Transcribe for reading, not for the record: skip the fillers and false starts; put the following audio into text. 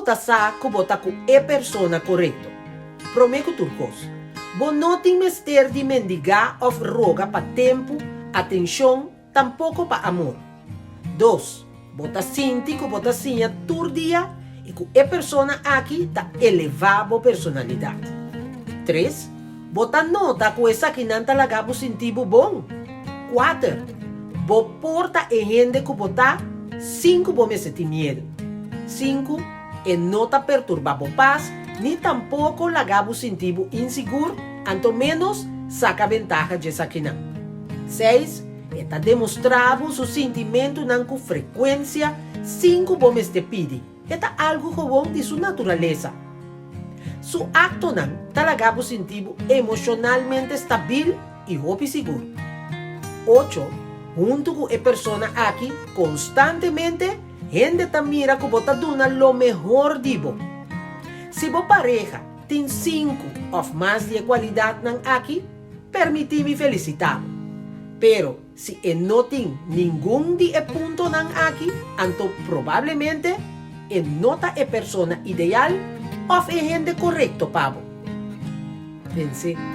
ta sa ku bo ta ku e persona korekto? Promé ku tur kos, bo no tin mester di mendigá òf roga pa tempu, atenshon, tampoko pa amor. Dos, bo ta sinti ku bo ta siña tur dia i ku e persona aki ta elevá bo personalidat. Tres, bo ta nota ku esakinan ta laga bo sinti bo bon. Kuater, bo por ta e hende ku bo ta sin ku bo mester tin miedu. Sinku, e no ta perturbá bo pas ni tampoko laga bo sinti bo insigur, anto ménos saka bentaha dje esakinan. Seis, e ta demostrá bo su sintimentunan ku frekuensia sin ku bo mester pidi. E ta algu gewoon di su naturalesa. Su aktonan ta laga bo sinti bo emoshonalmente stabil i hopi sigur. Ocho, huntu ku e persona aki konstantemente hende ta mira ku bo ta duna lo mehor di bo. Si bo pareha tin sinku òf mas di e kualidatnan aki, permití mi felisitá bo. Pero si e no tin ningun di e puntonan aki, anto probablemente e no ta e persona ideal òf e hende korekto pa bo. Pens'é.